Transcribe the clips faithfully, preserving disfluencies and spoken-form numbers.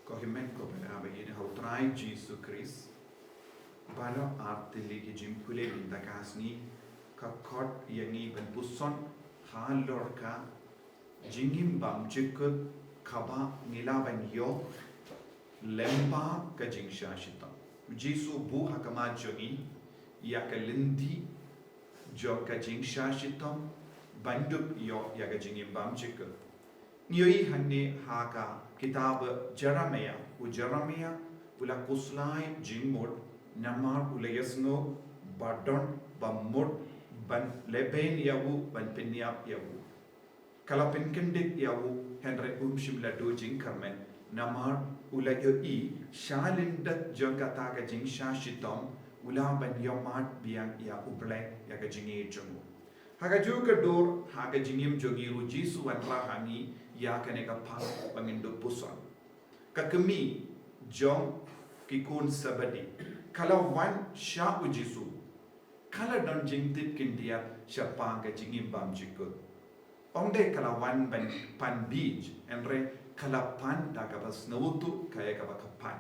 Ko hynmen ko para ba ïeit ha u Trai Jisu Khrist. Baroh ar tylli ki jingpule mynta ka sngi ka khot ïa ngi ban puson halor ka jingim bymjukut kaba ngi lah ban ïoh lyngba ka jingshah shitom. U Jisu u buh ha khmat jong ngi ïa ka lynti jong ka jingshah shitom ban dup ïoh ïa ka jingim bymjukut. Ngi ïohi hangne ha ka kitab Jeremiah, u Jeremiah u la khuslai jingmut namar u la ïohsngew ba don ba mut ban lehbeiñ ïa u, ban pynïap ïa u. Ka la pynkyndit ïa u, hynrei um shym la duh jingkyrmen namar u la ïohi sha lyndet jong kata ka jingshah shitom u lah ban ïohmad biang ïa U Blei ïa ka jingïeit jong u. Ha kajuh ka dur ha ka jingim jong ngi ruh u Jisu u wanrah ha ngi ïa kane ka phang ba ngin dup puson. Ka kmie jong ki khun Sebedi ka la wan sha u Jisu. Ka la don jingtip khyndiat shaphang ka jingim bymjukut. Ym dei ka la wan ban pan bieit, hynrei ka la pan da kaba sngewthuh kaei kaba ka pan.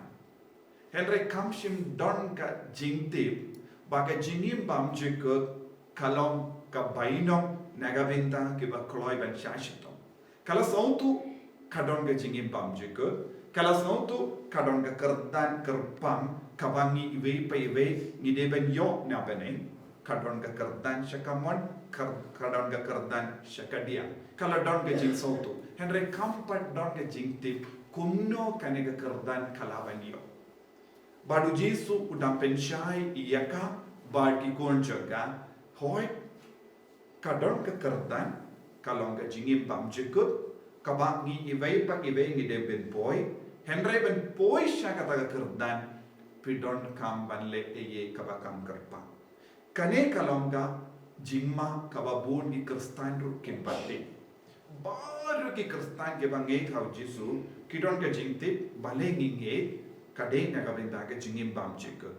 Hynrei kam shym don ka jingtip ba ka jingim bymjukut ka long ka bainong na ka bynta kiba kloi ban shah shitom. Ka la sngewthuh ka don ka jingim bymjukut, ka la sngewthuh ka don ka kyrdan kyrpang kaba ngi iwei pa iwei ngi dei ban ïoh na bneng. Ka don ka kyrdan sha kamon, ka don ka kyrdan sha kadiang. Ka la don ka jingsngewthuh, hynrei kam pat don ka jingtip kumno kane ka kyrdan ka lah ban ïoh. Bad u Jisu u dang pynshai ïa ka bad ki khun jong ka, hooid, ka don ka kyrdan, ka long ka jingim bymjukut kaba ngi iwei pa iwei ngi dei ban poi, hynrei ban poi sha kata ka kyrdan phi donkam ban leh ei ei kaba kam kyrpang. Kane ka long ka jingma kaba bun ki Khristan ruh kim pat tip. Baroh ki Khristan kiba ngeit ha u Jisu ki don ka jingtip balei ngi ngeit, ka dei na ka bynta ka jingim bymjukut.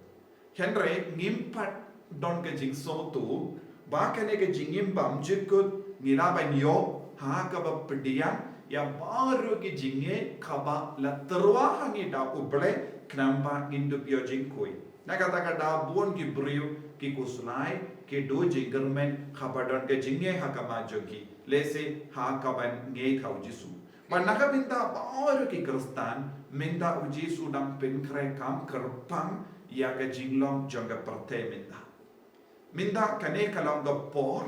Hynrei ngim pat don ka jingsngewthuh ba kane ka jingim bymjukut ngi lah ban ïoh ha kaba pdiang ïa baroh ki jingngeit kaba la tyrwa ha ngi da U Blei khnang ba ngin dup ïoh jingkhuid. Na kata ka daw bun ki briew ki khuslai, ki duh jingkyrmen haba don ka jingngeit ha khmat jong ki, lehse ha kaban ngeit ha u Jisu. Bad na ka bynta baroh ki Khristan mynta u Jisu u dang pynkhreh kam kyrpang ïa ka jinglong jong ka pyrthei mynta. Mynta kane ka long ka por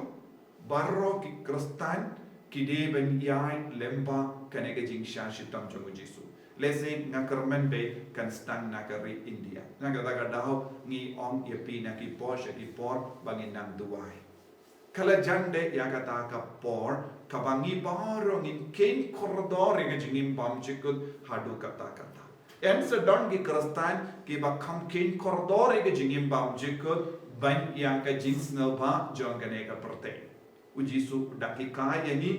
baroh ki Khristan ki dei ban ïaid lyngba kane ka jingshah shitom jong u Jisu. Lehse nga kyrmen beit kan sdang na ka ri India. Na kata ka daw ngi ong ïa phi na ki por sha ki por ba ngin nang duwai. Ka la jan de ïa kata ka por kaba ngi baroh ngin kheiñ kordor ïa ka jingim bymjukut haduh katta katta. Yn sa don ki Khristan kiba kham kheiñ kordor ïa ka jingim bymjukut ban ïa ka jingsngewbha jong kane ka pyrthei. U Jisu u dang hikai ïa ngi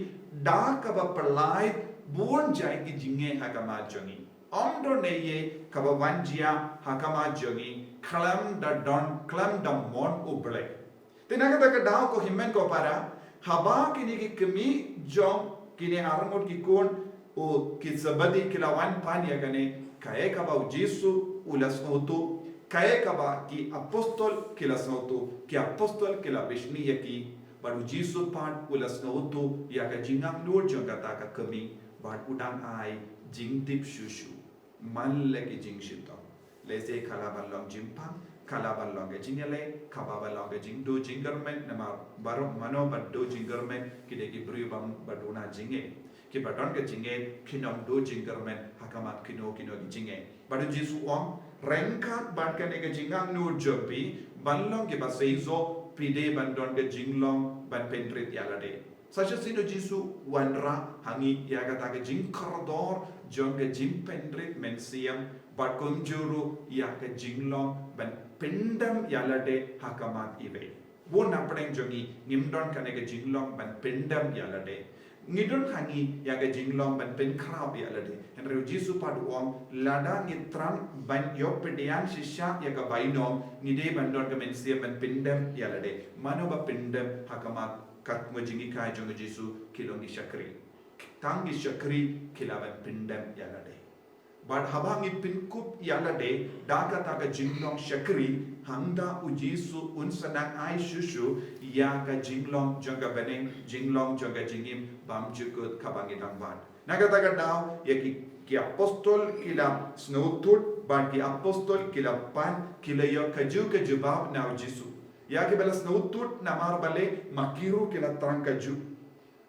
da kaba pynlait bun jait ki jingngeit ha khmat jong ngi. Ym don ei ei kaba wan jia ha khmat jong ngi khlem da don, khlem da mon U Blei. Te na kata ka daw ko hynmen ko para, haba kine ki kmie jong kine arngut ki khun u ki Sebedi ki la wan pan ïa kane, kaei kaba u Jisu u la sngewthuh, kaei kaba ki apostol ki la sngewthuh, ki apostol ki la bishni ïa ki, bad u Jisu pat u la sngewthuh ïa ka jingangnud jong kata ka kmie, bad u dang ai jingtip shuh shuh. Man la ki jingshitom. Lehse ka lah ban long jingpang, ka lah ban long ka jingïaleh, ka lah ban long ka jingduh jingkyrmen, namar baroh mano ba duh jingkyrmen ki dei ki briew ba, ba duna jingngeit. Kiba don ka jingngeit kin ym duh jingkyrmen ha khmat kino kino ki jingngeit. Bad u Jisu u ong, ryngkat bad kane ka jingangnud jong phi ban long kiba seisoh, phi dei ban don ka jinglong ban pynrit ïa lade. Sa shisien u Jisu u wanrah ha ngi ïa kata ka jingkordor jong ka jingpynrit mynsiem bad kumjuh ruh ïa ka jinglong ban pyndem ïa lade ha khmat iwei. Bun na pdeng jong ngi ngim don kane ka jinglong ban pyndem ïa lade. Ngi don ha ngi ïa ka jinglong ban pynkhraw ïa lade. Hynrei u Jisu pat u ong lada ngi thrang ban ïoh pdiang shisha ïa ka bainong ngi dei ban don ka mynsiem ban pyndem ïa lade. Mano ba pyndem ha khmat Katno jinghikai jong u Jisu ki long ki shakri. Tang ki shakri ki lah ban pyndem ïa lade. Bad haba ngi pynkup ïa lade da kata ka jinglong shakri, hangta u Jisu un sa nang ai shuh shuh ïa ka jinglong jong ka bneng, jinglong jong ka jingim bymjukut kaba ngi dang bat. Na kata ka daw, ïa ki, ki apostol ki la sngewthuh, bad ki apostol ki la pan, ki la ïoh kajuh ka jubab na u Jisu. Ïa kiba la sngewthuh namar balei, ma ki ruh ki la thrang kajuh.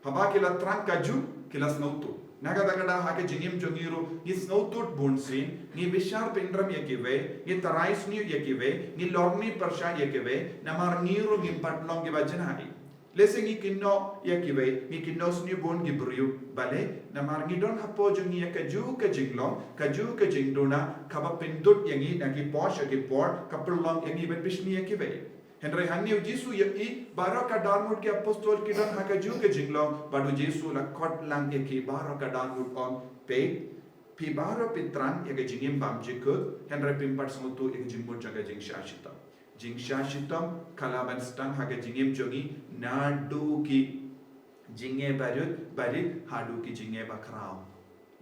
Haba ki la thrang kajuh, ki la sngewthuh. Na kata ka daw ha ka jingim jong ngi ruh, ngi sngewthuh bunsien, ngi bishar pynrem ïa kiwei, ngi tharai sniew ïa kiwei, ngi lorni pyrshah ïa kiwei, namar ngi ruh ngim pat long kiba jngai. Lehse ngi kynnoh ïa kiwei, ngi kynnoh sniew bun ki briew, balei, namar ngi don hapoh jong ngi ïa kajuh ka jinglong, kajuh ka jingduna, kaba pynduna ïa ngi na ki por sha ki por, ka pynlong ïa ngi ban bishni ïa kiwei. Hynrei hangne u Jisu u ïohi baroh ka dohnud ki apostol ki don ha kajuh ka jinglong, bad u Jisu u la khot lang ïa ki baroh ka dohnud, u ong, peit, phi baroh phi thrang ïa ka jingim bymjukut, hynrei phim pat sngewthuh ïa ka jingmut jong ka jingshah shitom. Jingshah shitom ka lah ban sdang ha ka jingim jong ngi naduh ki jingeh barit, barit haduh ki jingeh bakhraw.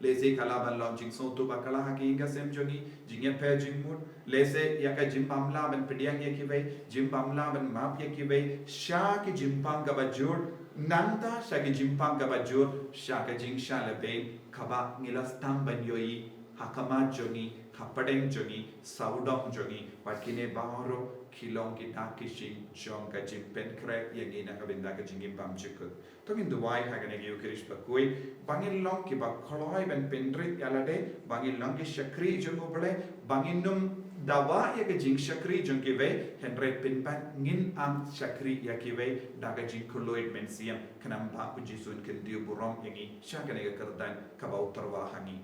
Lehse ka lah ban long jingsngewthuh bakla ha ka ïing ka sem jong ngi, jingeh pher jingmut. Lehse ïa ka jingbymlah ban pdiang ïa kiwei, jingbymlah ban map ïa kiwei, sha ki jingpang kaba jur, nangta sha ki jingpang kaba jur, sha ka jingshah lehbeiñ, kaba ngi la sdang ban ïohi ha khmat jong ngi, hapdeng jong ngi, sawdong jong ngi, bad kine baroh ki long ki dak ki shyieng jong ka jingpynkhreh ïa ngi na ka bynta ka jingim bymjukut. To ngin duwai ha kane ka Ïukharist bakhuid, ba ngin long kiba kloi ban pynrit ïa lade, ba ngin long ki shakri jong U Blei, ba ngin ym dawa ïa ka jingshakri jong kiwei, hynrei pynban ngin ym shakri ïa kiwei, da ka jingkylluid mynsiem, khnang ba U Jisu un kyntiew burom ïa ngi, sha kane ka kyrdan, kaba u tyrwa ha ngi.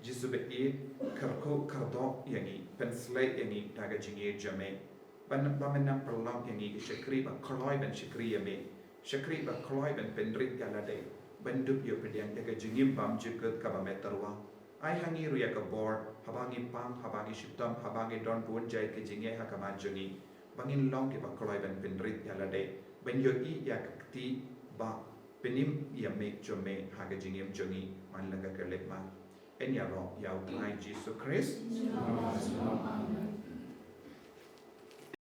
Jisu ba ïeit, kyrkhu kyrdoh ïa ngi, pynshlei ïa ngi, da ka jingïeit jong me. Ban ba men nang pynlong ïa ngi ki shakri ba kloi ban shakri ïa me. Shakri ba kloi ban pynrit ïa lade. Ban dup ïa pdiang ïa ka jingim bymjukut kaba me tyrwa. Ai ha ngi ruh ïa ka bor, haba ngi pang, haba ngi shitom, haba ngi don bun jait ki jingeh ha khmat jong ngi. Ba ngin long kiba kloi ban pynrit ïa lade. Ban ïohi ïa ka kti ba pynim ïa me jong me ha ka jingim jong ngi man la ka khyllipmat. Yn ïaroh ïa U Trai Jisu Khrist. Amen.